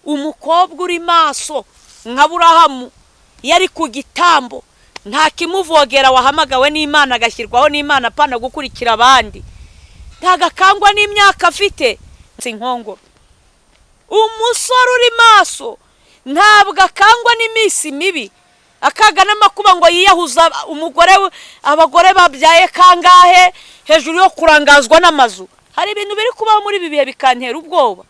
Umukobwa uri maso nka Burahamu yari ku gitambo, nta kimuvogera, wahamagawe n'Imana agashyirwaho n'Imana, apana gukurikira abandi, ntagakangwa n'imyaka afite. Inkongoro, umusore uri maso ntabwo akangwa n'iminsi mibi, akaga n'amakuba ngo yiyahuza umugore, abagore babyaye kangahe hejuru yo kurangazwa n'amazu. Hari ibintu biri kubaho muri ibi bihe bikantera ubwoba.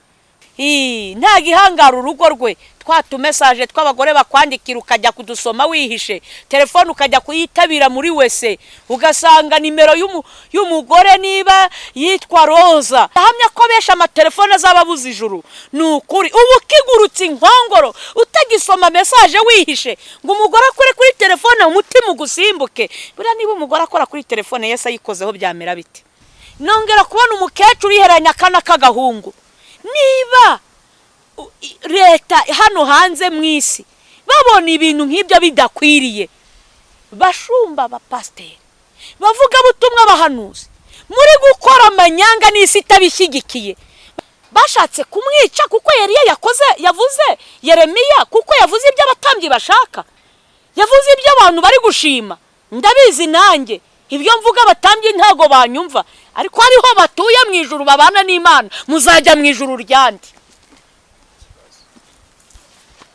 Nta gihangara urugo rwe, twa tumessage tw'abagore bakwandikira ukajya kudusoma wihishe, telefone ukajya kuyitabira muri wese, ugasanga nimero y'umugore niba yitwa Roza. Ahamya ko benshi amatelefone azaba abuze ijuru. Ni ukuri, ubu ukigurutse inkongoro utagisoma message wihishe ngo umugore akore kuri telefone umutima ugusimbuke. Buriya niba umugore akora kuri telefone Yesu ayikozeho byamera bite? Nongera kubona umukecuru yihereranya akana k'agahungu. Niba leta hano hanze mu isi babona ibintu nk'ibyo bidakwiriye, bashumba, abapasiteri, bavugabutumwa, abahanuzi, muri gukora amanyanga n'isi itabishyigikiye. Bashatse kumwica kuko yari yakoze, yavuze Yeremiya, kuko yavuze ibyo abatambyi bashaka, yavuze ibyo abantu bari gushima. Ndabizi nanjye ibyo mvuga abatambyi ntabwo banyumva, ariko hariho batuye mu ijuru babana n'Imana. Muzajya mu ijuru ryandi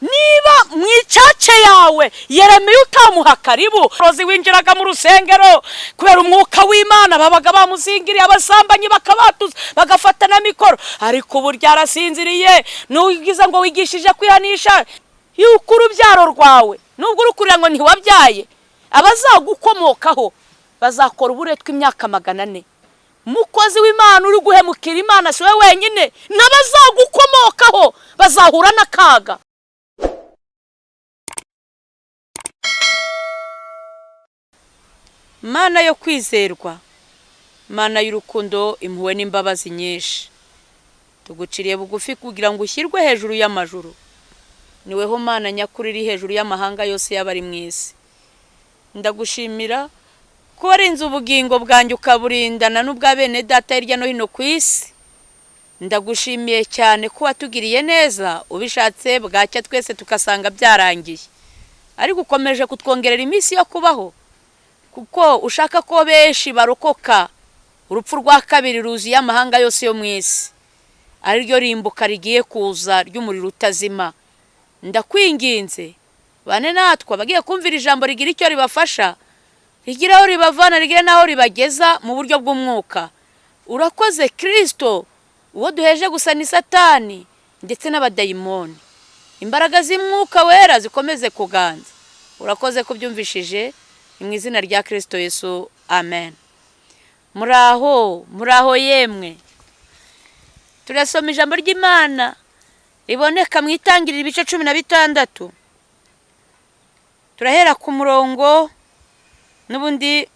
niba mu icace yawe Yeremiya utamuha karibu? Rozi winjiraga mu rusengero kubera umwuka w'Imana, babaga bamuzingiriye, abasambanyi bakabatuza, bagafata na mikoro, ariko ubu ryarasinziriye. Nugize ngo wigishije kwihanisha yuko urubyaro rwawe, nubwo uri kurira ngo ntiwabyaye, abazagukomokaho bazakora uburetwa imyaka 400. Mukozi w'Imana uri guhemukira Imana, si we wenyine, n'abazagukomokaho bazahura n'akaga. Mana yo kwizerwa, Mana y'urukundo, impuhwe n'imbabazi nyinshi, tuguciriye bugufi kugira ngo ushyirwe hejuru y'amajuru. Niweho Mana nyakuri iri hejuru y'amahanga yose y'abari mu isi. Ndagushimira ko warinze ubugingo bwanjye, ukaburindana n'ubwa bene data hirya no hino ku isi. Ndagushimiye cyane ko watugiriye neza, ubishatse bwacya twese tugasanga byarangiye, ariko ukomeje kutwongerera iminsi yo kubaho kuko ushaka ko benshi barokoka urupfu rwa kabiri ruzuye amahanga yose yo mu isi, ariryo rimbuka rigiye kuza ry'umuriro utazima. Ndakwinginze, bane natwe abagiye kumvira ijambo rigira icyo ribafasha, rigira aho ribavana, rigira n'aho ribageza mu buryo bw'umwuka. Urakoze Kirisito, uwo duheje gusa ni Satani ndetse n'abadayimoni. Imbaraga z'Umwuka Wera zikomeze kuganza. Urakoze kubyumvishije, ni mu izina rya Kirisito Yesu, amen. Muraho, muraho yemwe. Turasoma ijambo ry'Imana riboneka mu Itangiriro ibice 16. Turahera ku murongo n'ubundi,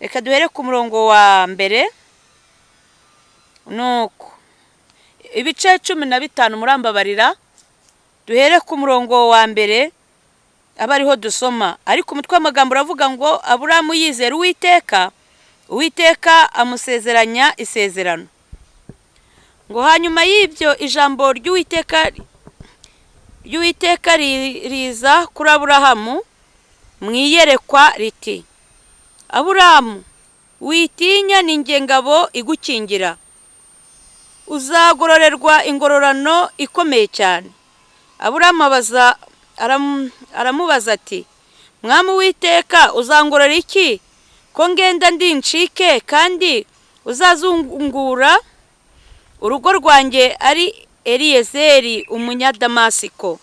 reka duhere ku murongo wa mbere. Nuko ibice 15, murambabarira, duhere ku murongo wa mbere aba ariho dusoma. Ariko umutwe w'amagambo uravuga ngo: "Aburamu yizera Uwiteka, Uwiteka amusezeranya isezerano." Ngo hanyuma y'ibyo ijambo ry'Uwiteka riza kuri Aburahamu mu iyerekwa riti: "Aburahamu, witinya, ni njye ngabo igukingira, uzagororerwa ingororano ikomeye cyane." Aburahamu abaza aramubaza ati: "Mwami Uwiteka, uzangorora iki ko ngenda ndi incike, kandi uzazungura urugo rwanjye ari Eliyezeri Umunyadamasiko?"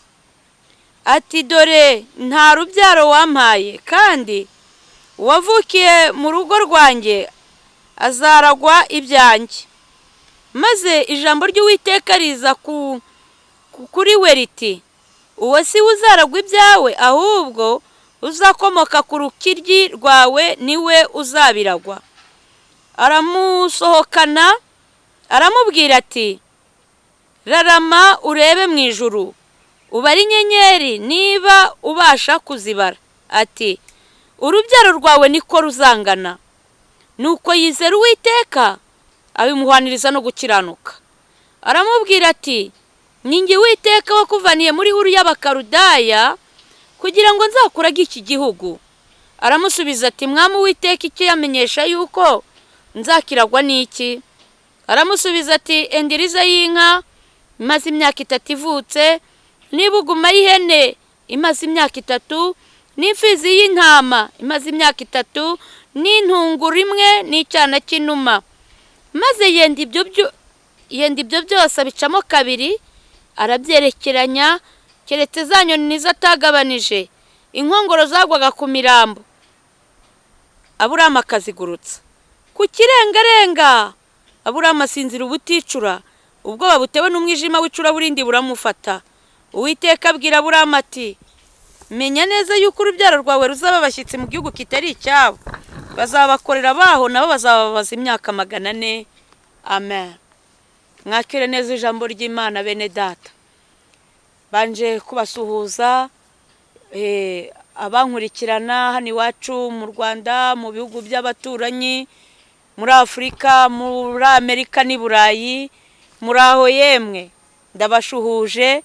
Ati: "Dore nta rubyaro wampaye, kandi uwavukiye mu rugo rwanjye azaragwa ibyanjye." Maze ijambo ry'Uwiteka riza kuri we riti: "Uwo si we uzaragwa ibyawe, ahubwo uzakomoka ku rukiryi rwawe niwe uzabiragwa." Aramusohokana, aramubwira ati: "Rarama urebe mu ijuru, ubare inyenyeri niba ubasha kuzibara." Ati: "Urubyaro rwawe niko ruzangana." Nuko yizera Uwiteka, abimuhwaniriza no gukiranuka. Aramubwira ati: Ni Uwiteka wakuvaniye muri Uru y'Abakarudaya kugira ngo nzakurage iki gihugu. Aramusubiza ati: "Mwami Uwiteka, icyo yamenyesha yuko nzakiragwa n'iki?" Aramusubiza ati: "Endiriza y'inka imaze imyaka 3 ivutse, n'ibuguma y'ihene imaze imyaka 3, n'imfizi y'intama imaze imyaka 3, n'intunguru imwe n'icyana cy'inuma." Maze yenda ibyo byose abicamo kabiri, arabyerekeranya, keretse za nyoni nizo atagabanije. Inkongoro zagwaga ku mirambo, Aburahamu akazigurutsa ku kirengarenga. Aburahamu asinzira ubuticura, ubwoba butewe n'umwijima w'icuraburindi buramufata. Uwiteka abwira Aburahamu ati: "Menya neza yuko urubyaro rwawe ruzaba abashyitsi mu gihugu kitari icyabo, bazabakorera baho, nabo bazababaza imyaka 400." Amen. Mwakire neza ijambo ry'Imana, bene data. Banje kubasuhuza abankurikirana hano iwacu mu Rwanda, mu bihugu by'abaturanyi, muri Afurika, muri Amerika n'i Burayi. Muri aho yemwe, ndabashuhuje,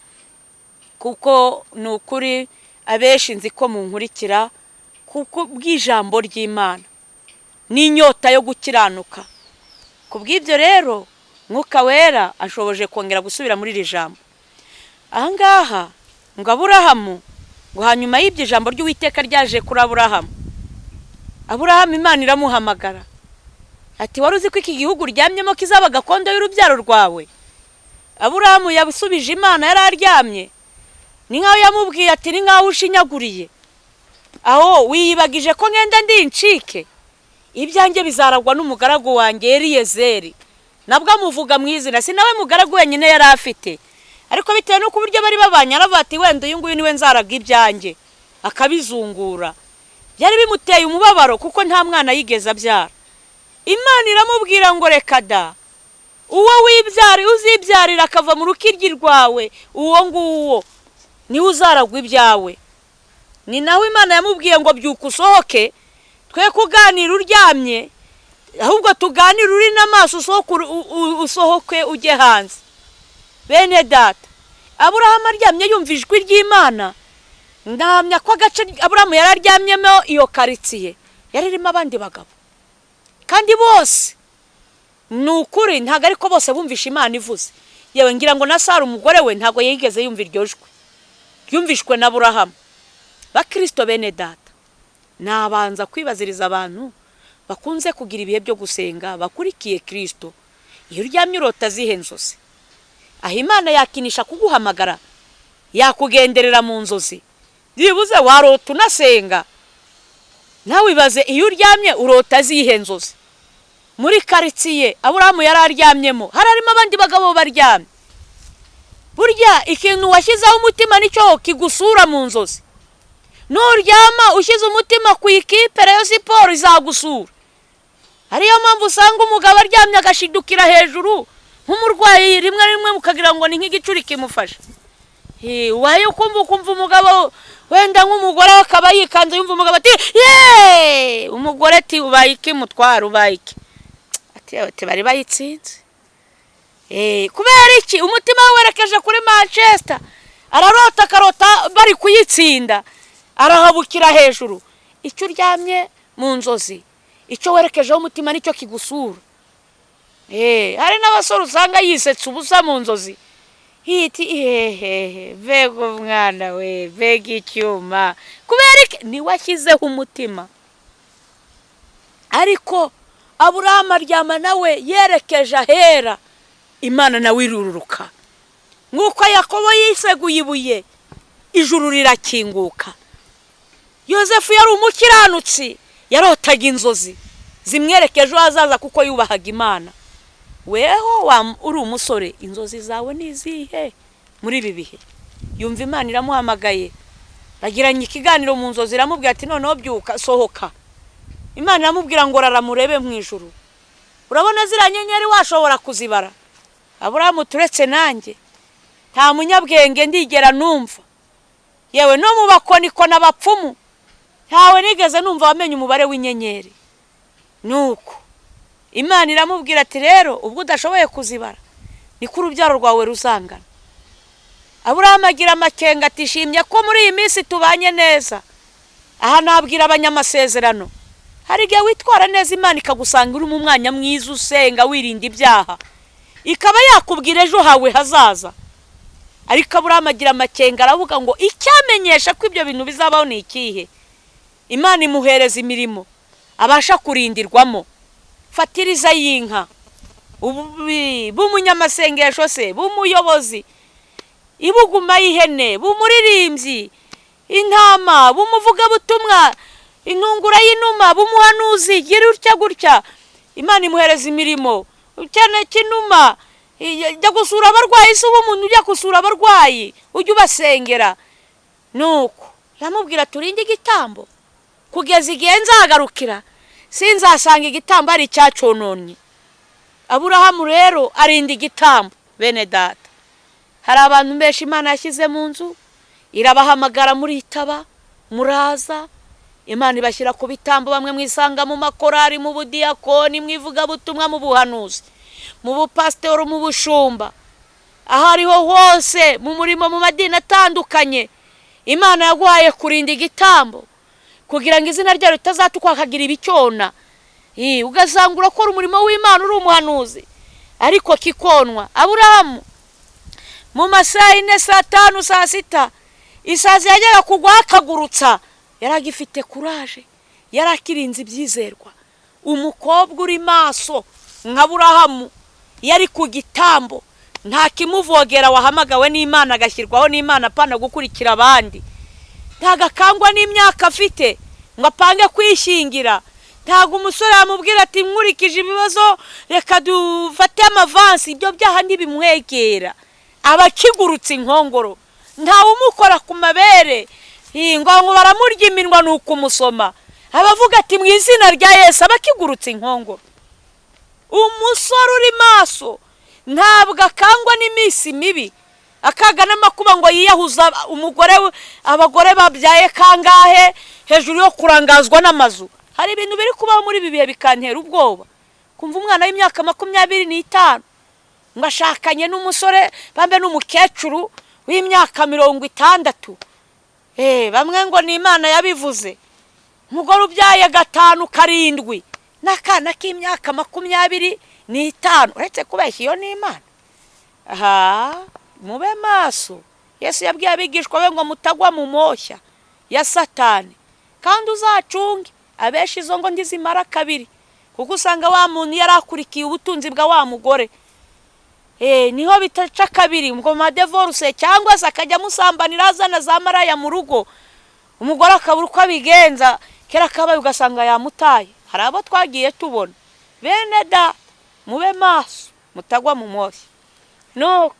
kuko ni ukuri abenshi nzi ko munkurikira kuko bw'ijambo ry'Imana n'inyota yo gukiranuka. Ku bw'ibyo rero, Mwuka Wera ashoboje kongera gusubira muri iri jambo ahangaha ngo Aburahamu, ngo hanyuma y'ibyo ijambo ry'Uwiteka ryaje kuri Aburahamu. Aburahamu Imana iramuhamagara ati: "Wari uzi ko iki gihugu uryamyemo kizaba gakondo y'urubyaro rwawe?" Aburahamu yabisubije Imana yari aryamye, ni nkaho yamubwiye ati: "Ni nkaho ushinyaguriye, aho wiyibagije ko ngenda ndi incike, ibyanjye bizaragwa n'umugaragu wanjye Eliyezeri." Nabwo amuvuga mu izina. Si nawe mugaragu wenyine yari afite, ariko bitewe n'uko uburyo bari babanye, aravuga ati: "Wenda uyu nguyu niwe nzaraga ibyanjye akabizungura." Byari bimuteye umubabaro kuko nta mwana yigeze abyara. Imana iramubwira ngo: "Reka da, uwo wibyara uzibyarira akava mu rukiryi rwawe, uwo nguwo niwe uzaragwa ibyawe." Ni naho Imana yamubwiye ngo: "Byuka usohoke, twe kuganira uryamye, ahubwo tuganire uri n'amaso, usohoke ujye hanze." Bene data, Aburahamu aryamye yumva ijwi ry'Imana. Ndahamya ko agace Aburahamu yari aryamyemo, iyo karitsiye yari irimo abandi bagabo, kandi bose ni ukuri ntabwo ariko bose bumvishe Imana ivuze. Yewe, ngira ngo na Sara umugore we ntabwo yigeze yumva iryo jwi ryumvishwe na Aburahamu. Bakirisito bene data, nabanza kwibaziriza abantu bakunze kugira ibihe byo gusenga, bakurikiye Kirisito: iyo uryamye urota zihe nzozi? Aho Imana yakinisha kuguhamagara, yakugenderera mu nzozi? Byibuze warota unasenga. Nawe ibaze, iyo uryamye urota zihe nzozi? Muri karitsiye Aburahamu yari aryamyemo hari harimo abandi bagabo baryamye. Burya ikintu washyizeho umutima nicyo kigusura mu nzozi. Nuryama ushyize umutima ku ikipe Rayon Sports, izagusura. Ariyo mpamvu usanga umugabo aryamye agashidukira hejuru nk'umurwayi, rimwe rimwe mukagira ngo ni nk'igicuri kimufasha. Wayo ukumva umugabo, wenda nk'umugore we akaba yikanze, yumva umugabo ati: "Yeee!" Umugore ati: "Ubaye iki mutwara, ubaye iki?" Ati: "Bari bayitsinze." Kubera iki? Umutima we werekeje kuri Manchester, ararota, akarota bari kuyitsinda, arahabukira hejuru. Icyo uryamye mu nzozi, icyo werekejeho umutima nicyo kigusura. Hari n'abasore usanga yisetsa ubusa mu nzozi, hiti hehehe: "Mbega umwana we, mbega icyuma!" Kubera iki? Niwe ashyizeho umutima. Ariko Aburahamu aryama nawe yerekeje ahera, Imana nawe irururuka nk'uko Yakobo yiseguye ibuye, ijuru rirakinguka. Yosefu yari umukiranutsi, yarotaga inzozi zimwereka ejo hazaza kuko yubahaga Imana. Weho uri umusore, inzozi zawe ni izihe muri ibi bihe? Yumva Imana iramuhamagaye, bagiranye ikiganiro mu nzozi, iramubwira ati: "Noneho byuka, sohoka." Imana iramubwira ngo: "Raramurebe mu ijuru, urabona ziriya nyenyeri washobora kuzibara?" Aburahamu, turetse nanjye nta munyabwenge ndigera numva, yewe no mu bakonikoni, abapfumu, ntawe nigeze numva wamenye umubare w'inyenyeri. Nuko Imana iramubwira ati: "Rero ubwo udashoboye kuzibara, niko urubyaro rwawe ruzangana." Aburahamu agira amakenga ati shimye ko muri iyi minsi tubanye neza. Aha nabwira abanyamasezerano, hari igihe witwara neza Imana ikagusanga uri mu mwanya mwiza, usenga, wirinda ibyaha, ikaba yakubwira ejo hawe hazaza. Ariko Aburahamu agira amakenga, aravuga ngo icyamenyesha ko ibyo bintu bizabaho ni ikihe? Imana imuhereza imirimo abasha kurindirwamo. Fatiriza y'inka, b'umunyamasengesho se, b'umuyobozi, ibuguma y'ihene, b'umuririmbyi, intama, b'umuvugabutumwa, intungura y'inuma, b'umuhanuzi, gira utya gutya. Imana imuhereza imirimo cyane cy'inuma. Jya gusura abarwayi, si uba umuntu ujya gusura abarwayi, ujya ubasengera. Nuko yamubwira, turinde igitambo kugeza igihe nzagarukira, sinzasanga igitambo ari icyacononye. Aburahamu rero arinda igitambo. Bene data, hari abantu benshi Imana yashyize mu nzu, irabahamagara, muritaba, muraza, Imana ibashyira ku bitambo. Bamwe mwisanga mu makorari, mu budiyakoni, mu ivugabutumwa, mu buhanuzi, mu bupasitori, mu bushumba, aho ariho hose, mu murimo, mu madini atandukanye. Imana yaguhaye kurinda igitambo kugira ngo izina ryayo ritazatukwa hakagira ibicyona. Ugasanga urakora umurimo w'Imana, uri umuhanuzi, ariko kikonwa. Aburahamu mu masaha 4, saa 5, saa 6, isazi yajyaga kugwa akagurutsa, yari agifite courage, yari akirinze ibyizerwa. Umukobwa uri maso nka Aburahamu yari ku gitambo, nta kimuvogera, wahamagawe n'Imana agashyirwaho n'Imana, apana gukurikira abandi. Ntabwo akangwa n'imyaka afite ngo apange kwishingira. Ntabwo umusore yamubwira ati nkurikije ibibazo reka dufate amavansi, ibyo byaha ntibimwegera, aba akigurutse inkongoro. Ntawe umukora ku mabere ngo baramurya iminwa, ni ukumusoma, abavuga ati mu izina rya Yesu, aba akigurutse inkongoro. Umusore uri maso ntabwo akangwa n'iminsi mibi, akaga n'amakuba ngo yiyahuza umugore. Abagore babyaye kangahe hejuru yo kurangazwa n'amazu? Hari ibintu biri kubaho muri ibi bihe bikantera ubwoba, kumva umwana w'imyaka 25 ngo ashakanye n'umusore, bambe n'umukecuru w'imyaka 60. Bamwe ngo ni Imana yabivuze. Umugore ubyaye 5, 7 n'akana k'imyaka 25, uretse kubeshya, iyo ni Imana? Aha mube maso. Yesu yabwiye abigishwa be ngo mutagwa mu moshya ya Satani, kandi uzacunge abenshi izo ngo ntizimara kabiri, kuko usanga wa muntu yari akurikiye ubutunzi bwa wa mugore, niho bitaca kabiri ngo madivorce, cyangwa se akajya amusambanira, azana za maraya mu rugo, umugore akabura uko abigenza, kera kabaye ugasanga yamutaye. Hari abo twagiye tubona. Bene data, mube maso mutagwa mu moshya. Nuko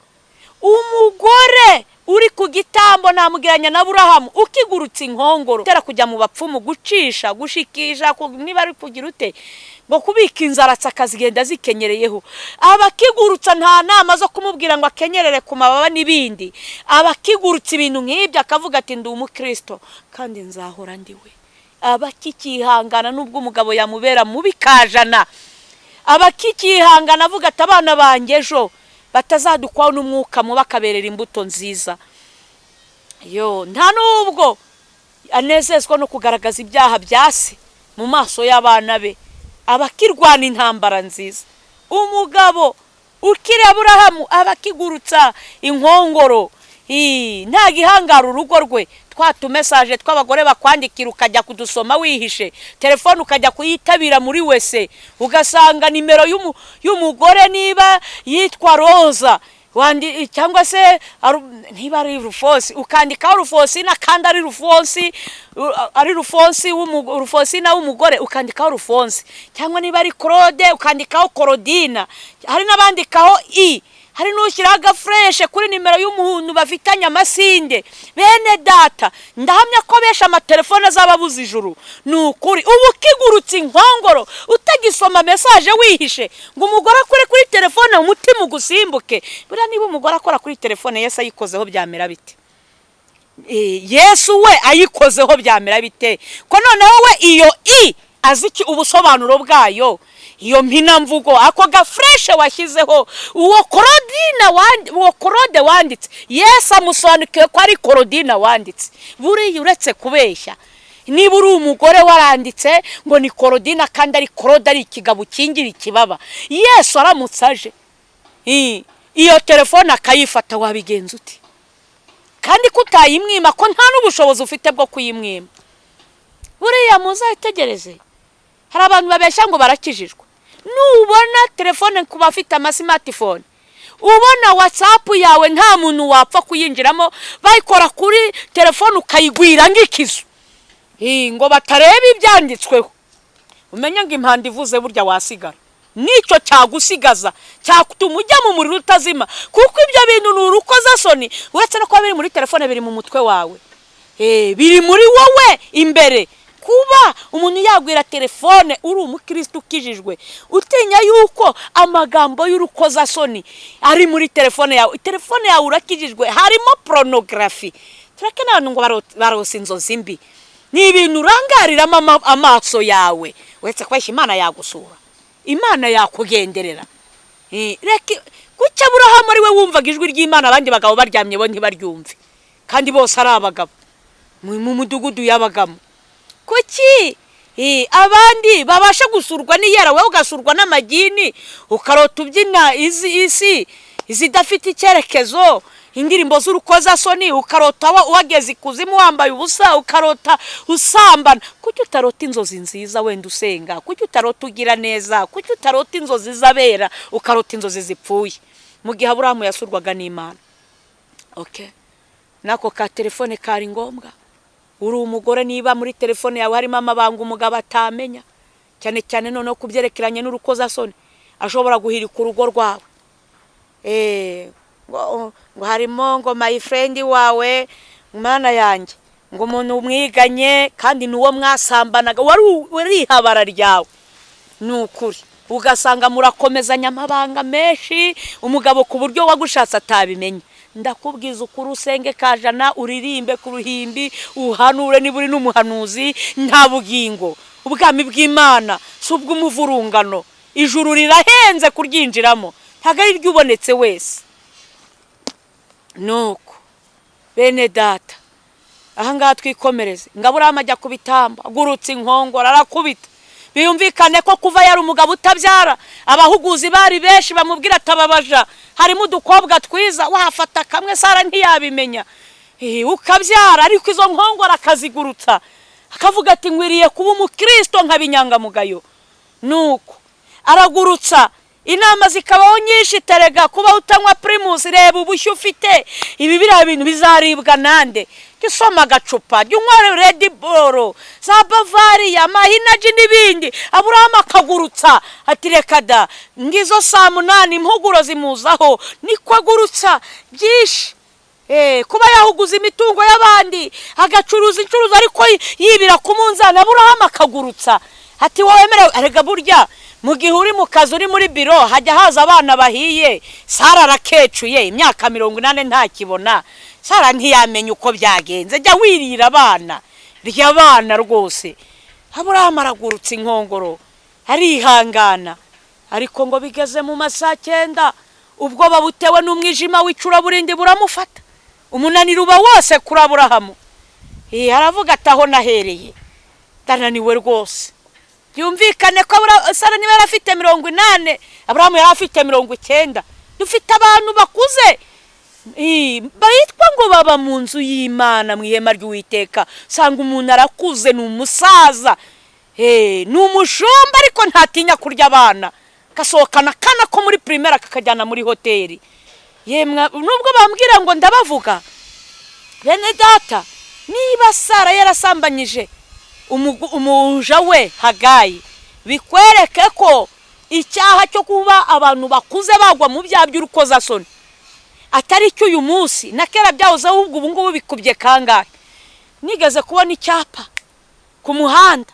umugore uri ku gitambo namubwiranya na Aburahamu ukigurutse inkongoro, utera kujya mu bapfumu gucisha, gushikisha, niba ari kugira ute, ngo kubika inzaratsi, akazigenda zikenyereyeho, abakigurutsa nta nama zo kumubwira ngo akenyerere ku mababa n'ibindi. Abakigurutsa ibintu nk'ibyo, akavuga ati ndi umukristo kandi nzahora ndiwe. Abakikihangana n'ubwo umugabo yamubera mubi kajana, abakikihangana avuga ati abana banjye ejo batazadukwaho n'umwuka mubi, akaberera imbuto nziza. Yo nta nubwo anezezwa no kugaragaza ibyaha bya se mu maso y'abana be, abakirwana intambara nziza. Umugabo ukiri Aburahamu aba akigurutsa inkongoro, nta gihangara urugo rwe. Twa tumessage tw'abagore bakwandikira ukajya kudusoma wihishe, telefone ukajya kuyitabira muri wese, ugasanga nimero y'umugore, niba yitwa Roza cyangwa se niba ari Rufosi, ukandikaho Rufosina kandi ari Rufonsi, ari Rufonsi, Rufosina w'umugore ukandikaho Rufonsi, cyangwa niba ari Claude ukandikaho Korodina. Hari n'abandikaho i, hari n'ushyiraho agaflèche kuri nimero y'umuntu bafitanye amasinde. Bene data, ndahamya ko benshi amatelefone azaba abuze ijuru. Ni ukuri, ubu ukigurutse inkongoro, utagisoma message wihishe ngo umugore akore kuri telefone umutima ugusimbuke. Buriya niba umugore akora kuri telefone, Yesu ayikozeho byamera bite? Yesu we ayikozeho byamera bite? Ko noneho we iyo i azi iki ubusobanuro bwayo? Iyo mpinamvugo, ako gafureshe washyizeho, uwo Korodina, uwo Korode wanditse, Yesu amusobanukiwe ko ari Korodina wanditse. Buriya uretse kubeshya, niba uri umugore waranditse ngo ni Korodina kandi ari Korode, ari ikigabo ukingira ikibaba, Yesu aramutse aje iyo telefone akayifata, wabigenza uti? Kandi ko utayimwima, ko nta n'ubushobozi ufite bwo kuyimwima. Buriya muzayitegereze, hari abantu babeshya ngo barakijijwe. Nubona telefone, ku bafite ama smartphone, ubona WhatsApp yawe nta muntu wapfa kuyinjiramo, bayikora kuri telefone ukayigwira nk'ikizu ngo batareba ibyanditsweho, umenye ngo impanda ivuze burya wasigara. Nicyo cyagusigaza, cyatuma ujya mu muriro utazima, kuko ibyo bintu ni urukozasoni. Uretse no kuba biri muri telefone, biri mu mutwe wawe, biri muri wowe imbere. Kuba umuntu yagwira telefone, uri umukristo ukijijwe, utinya yuko amagambo y'urukozasoni ari muri telefone yawe, telefone yawe urakijijwe, harimo pornography. Tureke n'abantu ngo barose inzozi mbi, ni ibintu urangariramo amaso yawe. Uretse kubeshya, Imana yagusura, Imana yakugenderera? Reka, kuki Aburahamu ari we wumvaga ijwi ry'Imana, abandi bagabo baryamye bo ntibaryumve, kandi bose ari abagabo mu mudugudu yabagamo? Kuki abandi babasha gusurwa n'iyera, wowe ugasurwa n'amagini, ukarota ubyina izi isi izidafite icyerekezo, indirimbo z'urukozasoni, ukarota wageze ikuzimu wambaye ubusa, ukarota usambana? Kuki utarota inzozi nziza wenda usenga? Kuki utarota ugira neza? Kuki utarota inzozi z'abera, ukarota inzozi zipfuye, mu gihe Aburahamu yasurwaga n'Imana? Okay, n'ako ka telefone kari ngombwa. Uri umugore, niba muri telefone yawe harimo amabanga umugabo atamenya, cyane cyane noneho ku byerekeranye n'urukozasoni, ashobora guhirika urugo rwawe. Ngo harimo ngo my friend wawe, mwana yanjye, ngo umuntu mwiganye kandi ni uwo mwasambanaga, wari ihabara ryawe, ni ukuri ugasanga murakomezanya amabanga menshi, umugabo ku buryo wagushatse atabimenya. Ndakubwiza ukuri, usenge kajana, uririmbe ku ruhimbi, uhanure niba uri n'umuhanuzi, nta bugingo. Ubwami bw'Imana si ubw'umuvurungano. Ijuru rirahenze kuryinjiramo, ntabwo ari iry'ubonetse wese. Nuko bene data, ahangaha twikomereze. Ngo Aburahamu ajya ku bitambo, agurutse inkongoro arakubita. Biyumvikane ko kuva yari umugabo utabyara, abahuguzi bari benshi bamubwira atababaja harimo udukobwa twiza, wafata kamwe Sara ntiyabimenya, ukabyara. Ariko izo nkongoro akazigurutsa, akavuga ati: "Nkwiriye kuba umukristo nk'abinyangamugayo." Nuko aragurutsa, inama zikabaho nyinshi: "Terega kuba utanywa Primus, reba ubushyu ufite, ibi biriya bintu bizaribwa nande? Jya usoma agacupa, jya unywa Red Bull, za Bavaria, amahinaji n'ibindi." Aburahamu akagurutsa, ati: "Reka da." Ngizo saa 8 impuguro zimuzaho, niko agurutsa byinshi. Kuba yahuguza imitungo y'abandi, agacuruza incuruzo ariko yibira ku munzani, Aburahamu akagurutsa ati: "Wowe wemerewe." Erega burya mu gihe uri mu kazi, uri muri biro, hajya haza abana bahiye. Sara arakecuye, imyaka 80 ntakibona. Sara ntiyamenya uko byagenze. Jya wirira abana, rya abana rwose. Aburahamu aragurutse inkongoro, arihangana. Ariko ngo bigeze mu ma saa 9, ubwoba butewe n'umwijima w'icuraburindi buramufata, umunaniro uba wose kuri Aburahamu. Aravuga ati: "Aho nahereye ndananiwe rwose." Byumvikane ko Sara niba yari afite 80, Aburahamu yari afite 90. Dufite abantu bakuze bitwa ngo baba mu nzu y'Imana, mu ihema ry'Uwiteka. Usanga umuntu arakuze, ni umusaza, ni umushumba, ariko ntatinya kurya abana, gasohokana akana ko muri primaire kakajyana muri hoteli. Yemwe, nubwo bambwira ngo ndabavuga, bene data, niba Sara yarasambanyije umuja we Hagayi, bikwereke ko icyaha cyo kuba abantu bakuze bagwa mu byaha by'urukozasoni atari cyo uyu munsi, na kera byahoze, ahubwo ubu ngubu bikubye kangahe. Nigeze kubona icyapa ku muhanda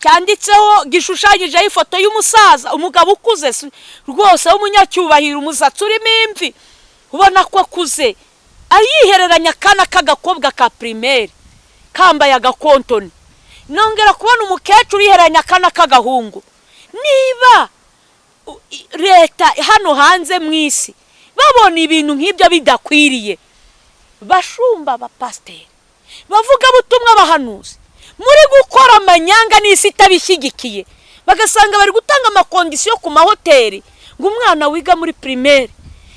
cyanditseho, gishushanyijeho ifoto y'umusaza, umugabo ukuze rwose w'umunyacyubahiro, umusatsi urimo imvi, ubona ko akuze, ayihereranya akana k'agakobwa ka primaire kambaye agakontoni. Nongera kubona umukecuru yihereranya akana k'agahungu. Niba leta hano hanze mu isi babona ibintu nk'ibyo bidakwiriye, bashumba, abapasiteri, bavuga butumwa, abahanuzi, muri gukora amanyanga n'isi itabishyigikiye, bagasanga bari gutanga ama conditions ku mahoteli ngo umwana wiga muri primaire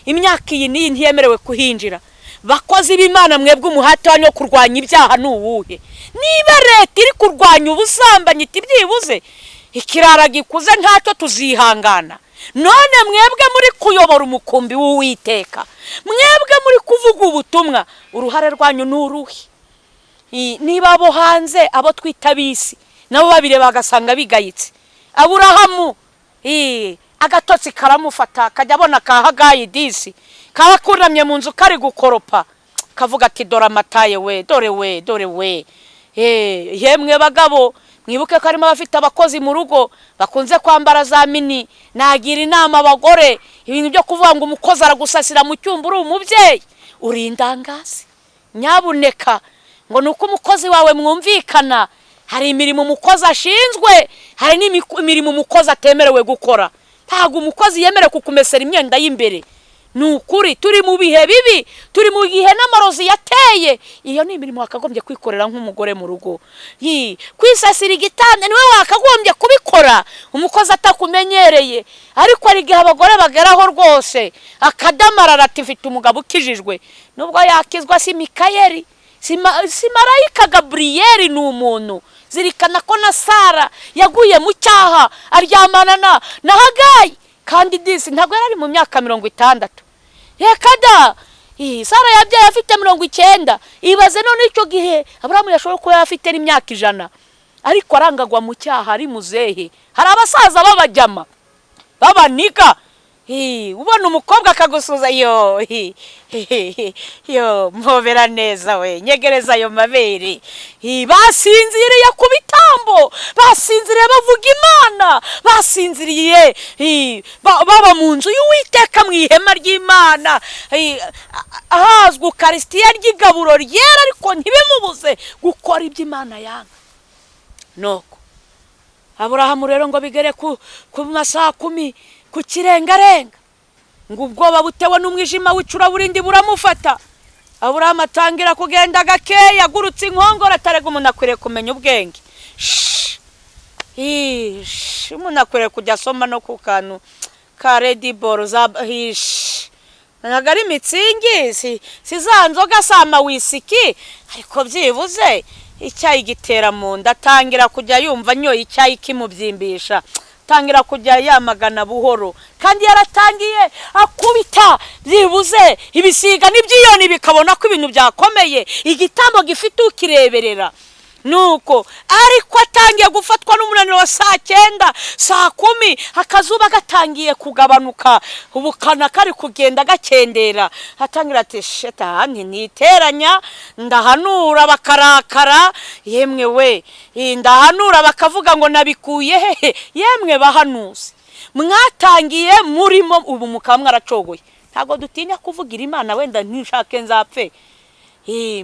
imyaka iyi n'iyi ntiyemerewe kuhinjira. Bakozi b'Imana, mwebwe umuhate wanyu wo kurwanya ibyaha ni uwuhe? Niba leta iri kurwanya ubusambanyi iti byibuze ikirara gikuze ntacyo tuzihangana, none mwebwe muri kuyobora umukumbi w'Uwiteka, mwebwe muri kuvuga ubutumwa, uruhare rwanyu ni uruhe? Niba abo hanze, abo twita ab'isi, nabo babireba bagasanga bigayitse, Aburahamu agatotsi karamufata, akajya abona ka Hagayi disi kaba kunamye mu nzu kari gukoropa, kavuga ati: "Dore amataye we, dore we, dore we." Yemwe bagabo, mwibuke ko harimo abafite abakozi mu rugo bakunze kwambara za mini. Nagira inama abagore, ibintu byo kuvuga ngo umukozi aragusasira mu cyumba uri umubyeyi, uri indangazi. Nyabuneka, ngo ni uko umukozi wawe mwumvikana. Hari imirimo umukozi ashinzwe, hari n'imirimo umukozi atemerewe gukora. Ntabwo umukozi yemerewe kukumesera imyenda y'imbere. Ni ukuri, turi mu bihe bibi, turi mu gihe n'amarozi yateye. Iyo ni imirimo wakagombye kwikorera nk'umugore mu rugo. Kwisasira igitanda niwe wakagombye kubikora umukozi atakumenyereye. Ariko hari igihe abagore bageraho rwose akadamarara ati: "Mfite umugabo ukijijwe." Nubwo yakizwa, si Mikayeli, si marayika Gaburiyeri, ni umuntu. Zirikana ko na Sara yaguye mu cyaha, aryamana na Hagayi, kandi disi ntabwo yari ari mu myaka 60. Reka da! Sara yabyaye afite 90. Ibaze none icyo gihe Aburahamu yashobora kuba afite n'imyaka 100, ariko arangagwa mu cyaha ari muzehe. Hari abasaza b'abajyama b'abaniga, ubona umukobwa akagusuza: "Yo yo, mpobera neza we, nyegereza ayo mabere." Basinziriye ku bitambo, basinziriye bavuga Imana, basinziriye baba mu nzu y'Uwiteka, mu ihema ry'Imana, ahazwi ukarisitiya ry'igaburo ryera, ariko ntibimubuze gukora ibyo Imana yanga. Nuko Aburahamu rero ngo bigere ku masaha 10 ku kirengarenga, ngo ubwoba butewe n'umwijima w'icuraburindi buramufata. Aburahamu atangira kugenda gakeya, agurutse inkongoro. Atarega, umuntu akwiriye kumenya ubwenge. Umuntu akwiriye kujya asoma no ku kantu ka Red Bull za ntabwo ari Mützig, si za nzoga, si amawisiki, ariko byibuze icyayi gitera mu nda. Atangira kujya yumva anyoye icyayi kimubyimbisha, atangira kujya yamagana buhoro, kandi yaratangiye akubita byibuze ibisiga n'ibyiyoni bikabona ko ibintu byakomeye, igitambo gifite ukireberera. Nuko ariko atangiye gufatwa n'umunaniro wa saa 9, saa 10, akazuba gatangiye kugabanuka, ubukana kari kugenda gakendera, atangira ati: "Shetani ntiteranya, ndahanura bakarakara, yemwe we, ndahanura bakavuga ngo nabikuye hehe." Yemwe bahanuzi mwatangiye murimo, ubu mukaba mwaracogoye. Ntabwo dutinya kuvugira Imana, wenda ntishake nzapfe.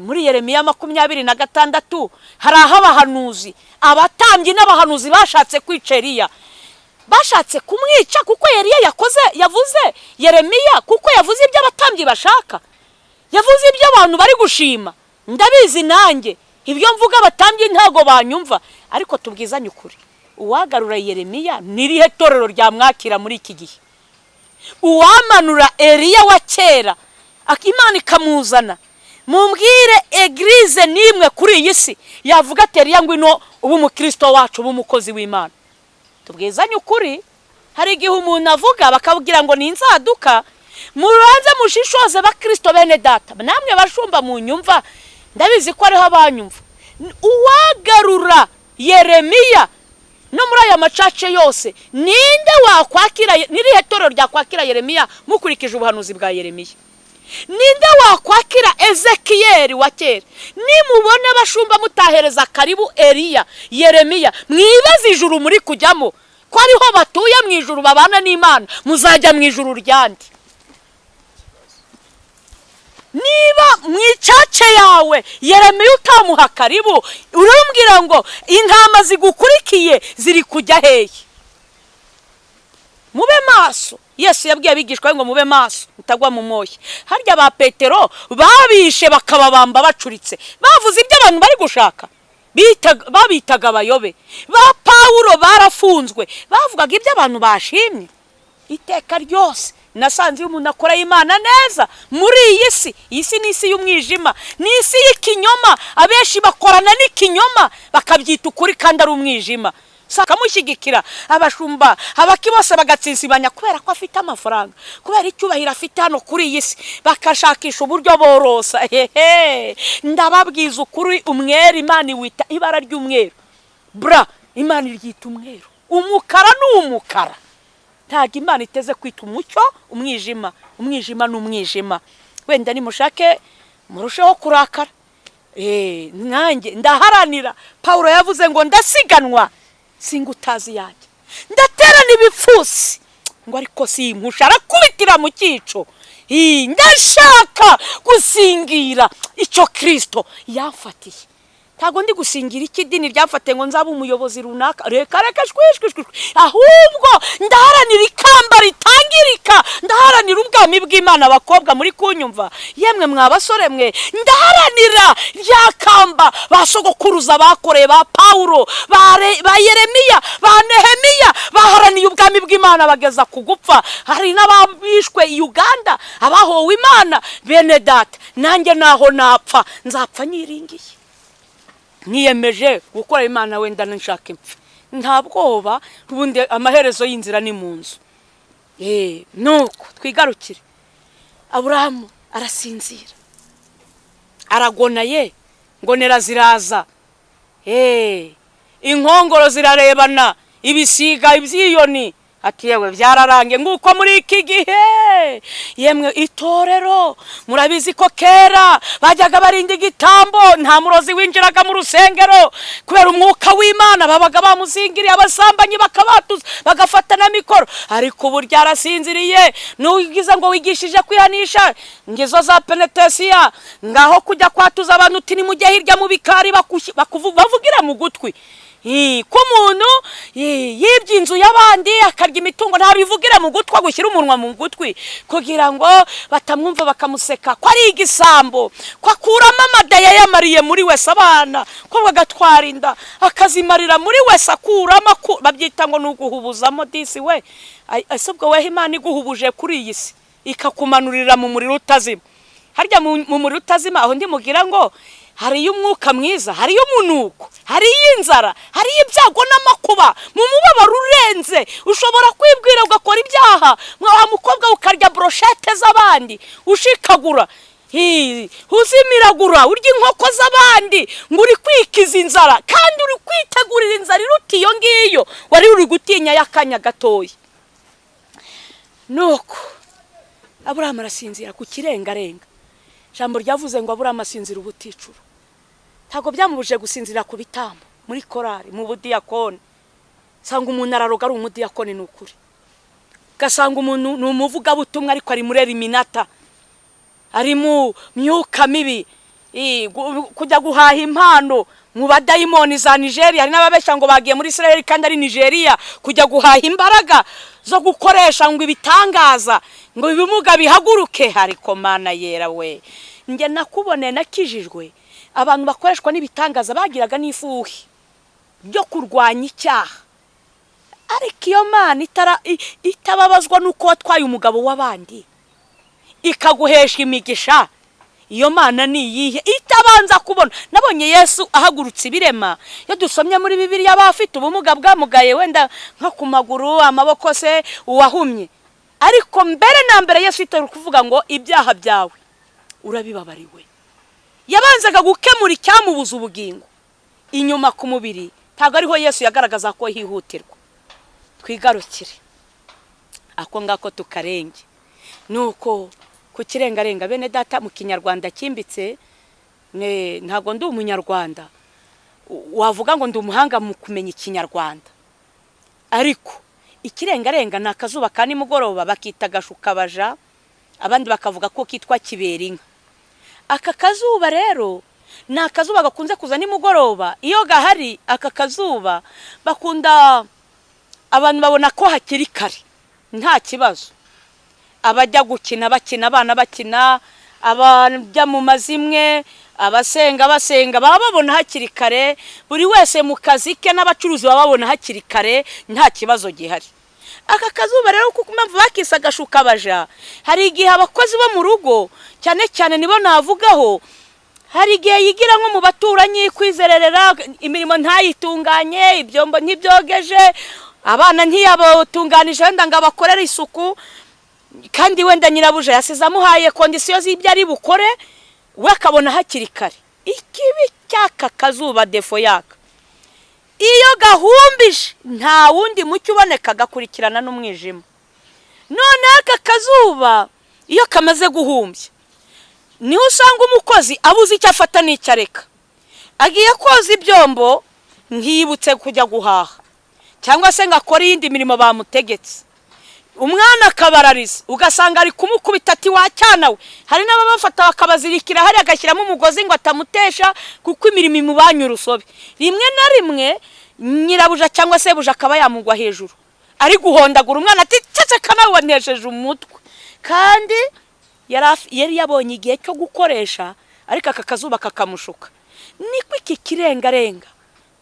Muri Yeremiya 26 hari aho abahanuzi, abatambyi n'abahanuzi bashatse kwica Eliya, bashatse kumwica kuko Eliya yakoze, yavuze, Yeremiya kuko yavuze ibyo abatambyi bashaka, yavuze ibyo abantu bari gushima. Ndabizi nanjye ibyo mvuga abatambyi ntabwo banyumva, ariko tubwizanye ukuri, uwagarura Yeremiya, n'irihe torero ryamwakira muri iki gihe? Uwamanura Eliya wa kera, Imana ikamuzana, mumbwire église n'imwe kuri iyi si yavuga ati: "Eliya, ngwino uba umukristo wacu, uba umukozi w'Imana." Tubwizanye ukuri, hari igihe umuntu avuga bakabwira ngo ni inzaduka. Mubanze mushishoze, bakristo bene data, namwe bashumba mu nyumva, ndabizi ko ariho abanyumva. Uwagarura Yeremiya no muri aya ma church yose, ninde wakwakira? N'irihe torero ryakwakira Yeremiya mukurikije ubuhanuzi bwa Yeremiya? Ninde wakwakira Ezekiyeli wa kera? Nimubona abashumba mutahereza karibu Eliya, Yeremiya, mwibaze ijuru muri kujyamo, ko ariho batuye mu ijuru babana n'Imana. Muzajya mu ijuru ryandi? Niba mu i church yawe Yeremiya utamuha karibu, urambwira ngo intama zigukurikiye ziri kujya hehe? Mube maso. Yesu yabwiye abigishwa be ngo mube maso mutagwa mu moshya. Harya ba Petero babishe bakababamba bacuritse, bavuze ibyo abantu bari gushaka, babitaga abayobe. Ba Pawulo barafunzwe, bavugaga ibyo abantu bashimye. Iteka ryose nasanze iyo umuntu akora Imana neza muri iyi si, iyi si ni isi y'umwijima, ni isi y'ikinyoma. Abenshi bakorana n'ikinyoma bakabyita ukuri kandi ari umwijima. Bakamushyigikira, abashumba, abaki bose bagatsinsibanya kubera ko afite amafaranga, kubera icyubahiro afite hano kuri iyi si, bakashakisha uburyo borosa. Hehe, ndababwiza ukuri, umweru Imana iwita ibara ry'umweru bra, Imana iryita umweru. Umukara ni umukara. Ntabwo Imana iteze kwita umucyo umwijima, umwijima ni umwijima. Wenda nimushake murusheho kurakara. Nanjye ndaharanira. Paul yavuze ngo ndasiganwa singutazi yanjye, ndaterana ibipfusi ngo ariko simpusha, arakubitira mu cyico. Ndashaka gusingira icyo Kirisito yamfatiye. Ntabwo ndi gusingira iki idini ryamfatiye ngo nzabe umuyobozi runaka, reka reka, shwishwi, ahubwo ndaharanira ikamba ritangirika, ndaharanira ubwami bw'Imana. Abakobwa muri kunyumva, yemwe mwa basore mwe, ndaharanira rya kamba ba sogokuruza bakoreye, ba Pawulo, ba Yeremiya, ba Nehemiya, baharaniye ubwami bw'Imana bageza ku gupfa. Hari n'ababishwe i Uganda, abahowe Imana. Bene data, nanjye naho napfa nzapfa nyiringiye, niyemeje gukora Imana. Wenda nshaka impfu, nta bwoba, ubundi amaherezo y'inzira ni mu nzu. Nuko twigarukire. Aburahamu arasinzira, aragona ye, ngonera ziraza, inkongoro zirarebana, ibisiga, ibyiyoni. Ati yewe, byararangiye. Nguko muri iki gihe, yemwe itorero, murabizi ko kera bajyaga barinda igitambo, nta murozi winjiraga mu rusengero kubera umwuka w'Imana babaga bamuzingiriye, abasambanyi bakabatuza, bagafata na mikoro. Ariko ubu ryarasinziriye. Nugize ngo wigishije kwihanisha, ngizo za penetesiya, ngaho kujya kwatuza abantu uti nimujye hirya mu bikari, bavugira mu gutwi. Ko umuntu yibye inzu y'abandi, akarya imitungo, ntabivugira mu gutwi, agushyira umunwa mu gutwi kugira ngo batamwumva bakamuseka ko ari igisambo, ko akuramo amada yayamariye muri wese abana, ko bagatwara inda akazimarira muri wese akuramo, babyita ngo ni uguhubuzamo. Disi we, ese ubwo weho Imana iguhubuje kuri iyi si ikakumanurira mu muriro utazima, harya mu muriro utazima aho ndimugira ngo hariyo umwuka mwiza, hariyo umunuko, hariyo inzara, hariyo ibyago n'amakuba, mu mubabaro urenze ushobora kwibwira ugakora ibyaha. Wa mukobwa, ukarya brochette z'abandi, ushikagura, uzimiragura, urya inkoko z'abandi ngo uri kwikiza inzara, kandi uri kwitegurira inzara iruta iyo ngiyo wari uri gutinya y'akanya gatoya. Nuko Aburahamu arasinzira ku kirengarenga. Ijambo ryavuze ngo Aburahamu asinzira ubuticura. Ntabwo byamubujije gusinzira ku bitambo, muri korari, mu budiyakoni. Usanga umuntu araroga ari umudiyakoni, ni ukuri. Ugasanga umuntu ni umuvugabutumwa ariko ari muri eliminata, ari mu myuka mibi. Kujya guhaha impano mu badayimoni za Nigeria, hari n'ababeshya ngo bagiye muri Israel kandi ari Nigeria, kujya guhaha imbaraga zo gukoresha ngo ibitangaza, ngo ibimuga bihaguruke. Ariko Mana yera we, njye nakuboneye nakijijwe, abantu bakoreshwa n'ibitangaza bagiraga n'ifuhi byo kurwanya icyaha. Ariko iyo Mana itababazwa n'uko watwaye umugabo w'abandi ikaguhesha imigisha, iyo Mana ni iyihe? Itabanza kubona. Nabonye Yesu ahagurutse ibirema. Iyo dusomye muri Bibiliya, abafite ubumuga bwamugaye, wenda nko ku maguru, amaboko se, uwahumye, ariko mbere na mbere Yesu yiteguye kuvuga ngo ibyaha byawe urabibabariwe. Yabanzaga gukemura icyamubuza ubugingo inyuma ku mubiri, ntabwo ariho Yesu yagaragaza ko hihutirwa. Twigarukire ako ngako tukarenge. Nuko ku kirengarenga, bene data, mu Kinyarwanda cyimbitse, ntabwo ndi Umunyarwanda wavuga ngo ndi umuhanga mu kumenya Ikinyarwanda, ariko ikirengarenga ni akazuba ka nimugoroba bakita gashukabaja, abandi bakavuga ko kitwa kiberinka. Aka kazuba rero ni akazuba gakunze kuza nimugoroba. Iyo gahari aka kazuba, bakunda abantu babona ko hakiri kare. Nta kibazo. Abajya gukina bakina, abana bakina, abajya mu mazimwe, abasenga basenga, baba babona hakiri kare. Buri wese mu kazi ke, n'abacuruzi baba babona hakiri kare, nta kibazo gihari. Aka kazuba rero, kuko impamvu bakise agashukabaja, hari igihe abakozi bo mu rugo, cyane cyane nibo navugaho, hari igihe yigira nko mu baturanyi kwizererera, imirimo ntayitunganye, ibyombo ntibyogeje, abana ntiyabatunganije wenda ngo abakorere isuku, kandi wenda nyirabuja yasize amuhaye conditions z'ibyo ari bukore, we akabona hakiri kare. Ikibi cy'aka kazuba, défaut yaka, iyo gahumbije nta wundi mucyo uboneka, gakurikirana n'umwijima. Noneho aka kazuba iyo kamaze guhumbya, niho usanga umukozi abuze icyo afata n'icyo areka. Agiye koza ibyombo, ntiyibutse kujya guhaha cyangwa se ngo akore iyindi mirimo bamutegetse. Umwana akabarariza, ugasanga ari kumukubita ati: "Wacyana we!" Hari n'ababafata bakabazirikira hariya, agashyiramo umugozi ngo atamutesha, kuko imirimo imubanye urusobe. Rimwe na rimwe nyirabuja cyangwa se buja akaba yamugwa hejuru ari guhondagura umwana, ati: "Ceceka nawe, wanesheje umutwe." Kandi yari yabonye igihe cyo gukoresha, ariko aka kazuba kakamushuka. Niko iki kirengarenga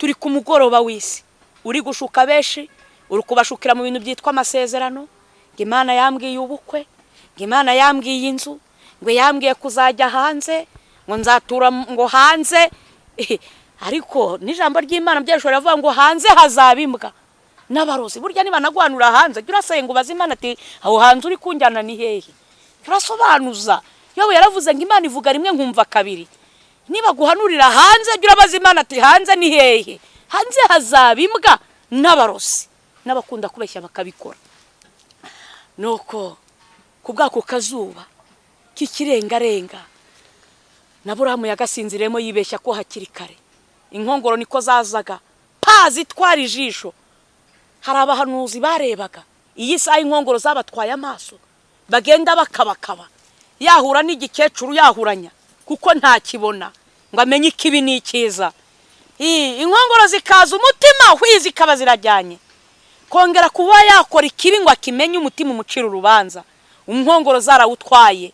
turi ku mugoroba w'isi uri gushuka benshi, uri kubashukira mu bintu byitwa amasezerano, ngo Imana yambwiye ubukwe, ngo Imana yambwiye inzu, ngo yambwiye kuzajya hanze, ngo nzatura ngo hanze. Ariko n'ijambo ry'Imana byashobora riravuga ngo hanze hazaba imbwa n'abarozi. Burya niba naguhanura hanze, jya urasenga ubaze Imana ati: "Aho hanze uri kunjyana ni hehe?" Turasobanuza. Yobu yaravuze ngo: "Imana ivuga rimwe nkumva kabiri." Niba guhanurira hanze, jya urabaza Imana ati: "Hanze ni hehe?" Hanze hazaba imbwa n'abarozi n'abakunda kubeshya bakabikora. Nuko ku bw'ako kazuba k'ikirengarenga, na Burahamu yagasinziremo yibeshya ko hakiri kare. Inkongoro niko zazaga pa zitwara ijisho. Hari abahanuzi barebaga iyi saha inkongoro zabatwaye amaso, bagenda bakabakaba, yahura n'igikecuru yahuranya kuko ntakibona ngo amenye ikibi n'ikiza. Inkongoro zikaza, umutima hwi, zikaba zirajyanye. Kongera kuba yakora ikibi ngo akimenye, umutima umucira urubanza, inkongoro zarawutwaye.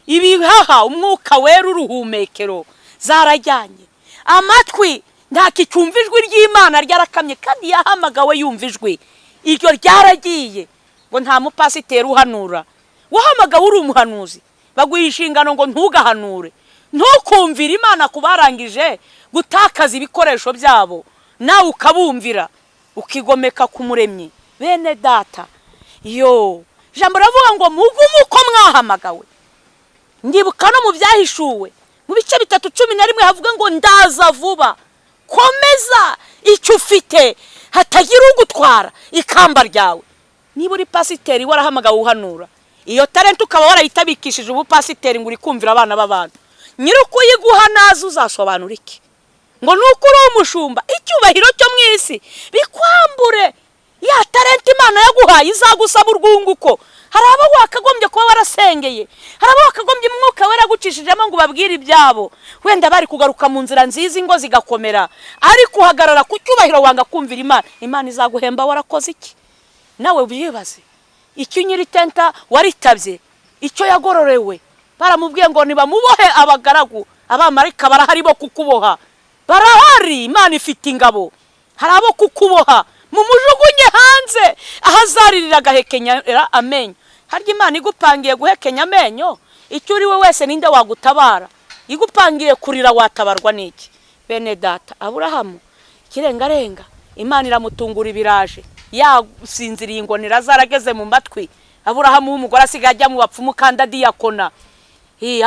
Ibihaha, umwuka wera, uruhumekero, zarajyanye. Amatwi ntakicyumva ijwi ry'Imana, ryarakamye, kandi yahamagawe yumva ijwi, iryo ryaragiye. Ngo nta mupasiteri uhanura, wahamagawe uri umuhanuzi, baguha inshingano ngo ntugahanure, ntukumvire Imana. Ku barangije gutakaza ibikoresho byabo, nawe ukabumvira, ukigomeka ku Muremyi. Bene data, yo ijambo riravuga ngo mugume uko mwahamagawe. Ndibuka no mu Byahishuwe mu bice 3:11 havuga ngo: "Ndaza vuba, komeza icyo ufite, hatagira ugutwara ikamba ryawe." Niba uri pasiteri warahamagawe uhanura, iyo talent ukaba warayitabikishije ubupasiteri ngo uri kumvira abana b'abantu, nyiri ukuyiguha naza uzasobanura iki? Ngo nuko uri umushumba, icyubahiro cyo mu isi bikwambure ya talent Imana yaguhaye, izagusaba urwunguko. Hari abo wakagombye kuba warasengeye, hari abo wakagombye umwuka waragucishijemo ngo ubabwire ibyabo, wenda bari kugaruka mu nzira nziza, ingo zigakomera. Ariko uhagarara ku cyubahiro, wanga kumvira Imana. Imana izaguhemba warakoze iki? Nawe ubyibaze. Icyo nyiri tenta waritabye, icyo yagororewe, baramubwiye ngo nibamubohe abagaragu. Abamarayika barahari bo kukuboha, barahari. Imana ifite ingabo, hari abo kukuboha. Mumujugunye hanze aho azaririra agahekenyera amenyo. Harya Imana igupangiye guhekenya amenyo, icyo uri we wese ninde wagutabara? Igupangiye kurira, watabarwa n'iki? Bene data, Aburahamu ikirengarenga Imana iramutungura, ibiraje yasinziriye, ingonera zarageze mu matwi. Aburahamu w'umugore asigaye ajya mu bapfumu kandi adiyakona,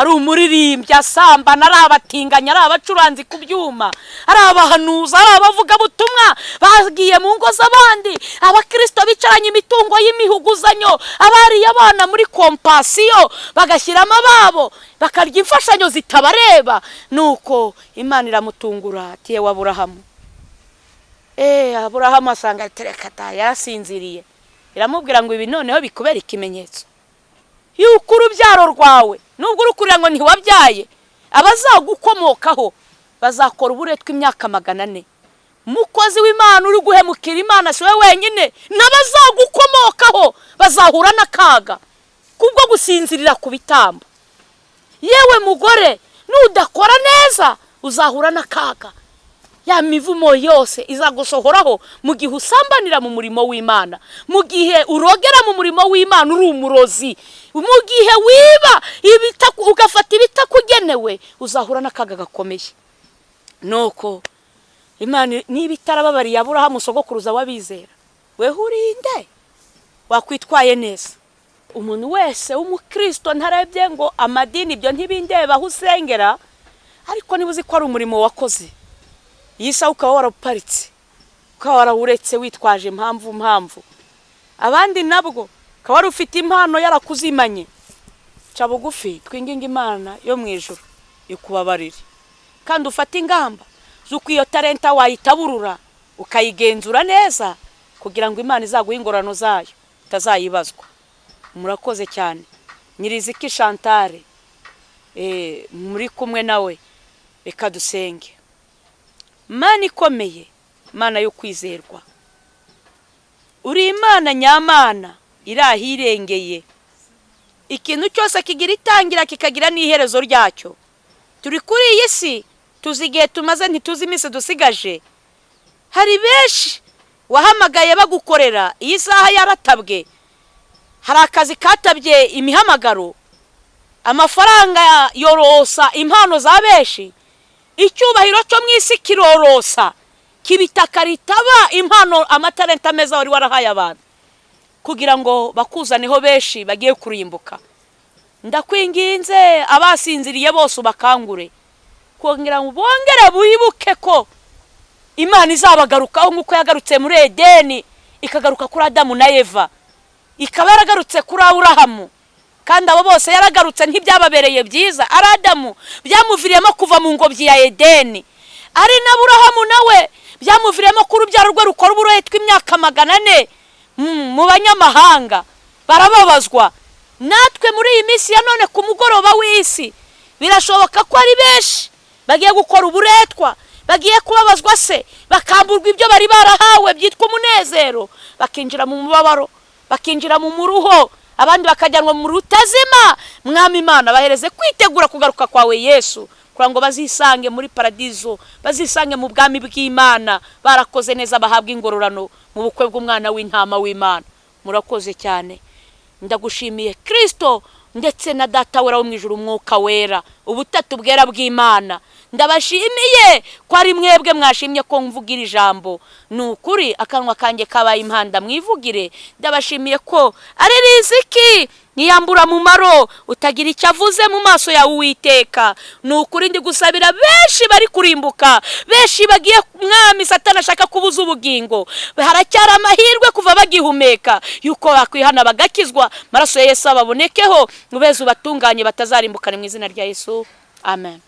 ari umuririmbyi, asambana, ari abatinganyi, ari abacuranzi ku byuma, ari abahanuzi, ari abavugabutumwa bagiye mu ngo z'abandi, abakirisito bicaranye imitungo y'imihuguzanyo, abariye abana muri Compassion bagashyiramo ababo, bakarya imfashanyo zitabareba. Nuko Imana iramutungura ati: "Yewe Aburahamu!" Aburahamu asanga tereka yarasinziriye. Iramubwira ngo: "Ibi noneho bikubera ikimenyetso yuko urubyaro rwawe, nubwo uri kurira ngo ntiwabyaye, abazagukomokaho bazakora uburetwa imyaka 400." Mukozi w'Imana uri guhemukira Imana, si we wenyine, n'abazagukomokaho bazahura n'akaga kubwo gusinzirira ku bitambo. Yewe mugore, nudakora neza uzahura n'akaga. Ya mivumo yose izagusohoraho mu gihe usambanira mu murimo w'Imana, mu gihe urogera mu murimo w'Imana uri umurozi, mu gihe wiba ugafata ibitakugenewe, uzahura n'akaga gakomeye. Nuko Imana niba itarababariye Aburahamu sogokuruza w'abizera, weho urinde wakwitwaye neza. Umuntu wese w'umukristo, ntarebye ngo amadini, ibyo ntibindeba aho usengera, ariko niba uzi ko ari umurimo wakoze iyi saha ukaba warawuparitse, ukaba warawuretse witwaje impamvu abandi, nabwo ukaba wari ufite impano yarakuzimanye, ca bugufi twinginga Imana yo mu ijuru ikubabarire, kandi ufate ingamba z'uko iyo talenta wayitaburura ukayigenzura neza, kugira ngo Imana izaguhe ingororano zayo itazayibazwa. Murakoze cyane. Nyiriziki Chantal muri kumwe nawe. Reka dusenge. Mana ikomeye, Mana yo kwizerwa, uri Imana nyamana iri ahirengeye. Ikintu cyose kigira itangira kikagira n'iherezo ryacyo. Turi kuri iyi si, tuzi igihe tumaze, ntituzi iminsi dusigaje. Hari benshi wahamagaye bagukorera, iyi saha yaratabwe. Hari akazi katabye imihamagaro, amafaranga yorosa impano za benshi, icyubahiro cyo mu isi kirorosa kibitaka ritaba impano, amatalenta meza wari warahaye abantu kugira ngo bakuzaneho benshi bagiye kurimbuka. Ndakwinginze, abasinziriye bose ubakangure kugira ngo bongere bibuke ko Imana izabagarukaho nk'uko yagarutse muri Edeni, ikagaruka kuri Adamu na Eva, ikaba yaragarutse kuri Aburahamu. Kandi abo bose yaragarutse ntibyababereye byiza. Ari Adamu byamuviriyemo kuva mu ngobyi ya Edeni, ari na Aburahamu nawe byamuviriyemo ko urubyaro rwe rukora uburetwa imyaka 400 mu banyamahanga, barababazwa. Natwe muri iyi minsi ya none ku mugoroba w'isi, birashoboka ko ari benshi bagiye gukora uburetwa, bagiye kubabazwa se, bakamburwa ibyo bari barahawe byitwa umunezero, bakinjira mu mubabaro, bakinjira mu muruho, abandi bakajyanwa mu rutazima. Mwami Imana, bahereze kwitegura kugaruka kwawe Yesu, kugira ngo bazisange muri paradizo, bazisange mu bwami bw'Imana barakoze neza, bahabwa ingororano mu bukwe bw'umwana w'intama w'Imana. Murakoze cyane. Ndagushimiye Kirisito ndetse na Data wera wo mu ijuru, Umwuka Wera, ubutatu bwera bw'Imana. Ndabashimiye ko ari mwebwe mwashimye ko mvugira ijambo. Ni ukuri akanwa kanjye kabaye impanda mwivugire. Ndabashimiye ko ari riziki niyambura mumaro utagira icyo avuze mu maso yawe Uwiteka. Ni ukuri ndi gusabira benshi bari kurimbuka, benshi bagiye mwami Satani ashaka kubuza ubugingo. Haracyari amahirwe kuva bagihumeka yuko bakwihana bagakizwa, amaraso ya Yesu ababonekeho, ubeze ubatunganye batazarimbukane, mu izina rya Yesu, amen.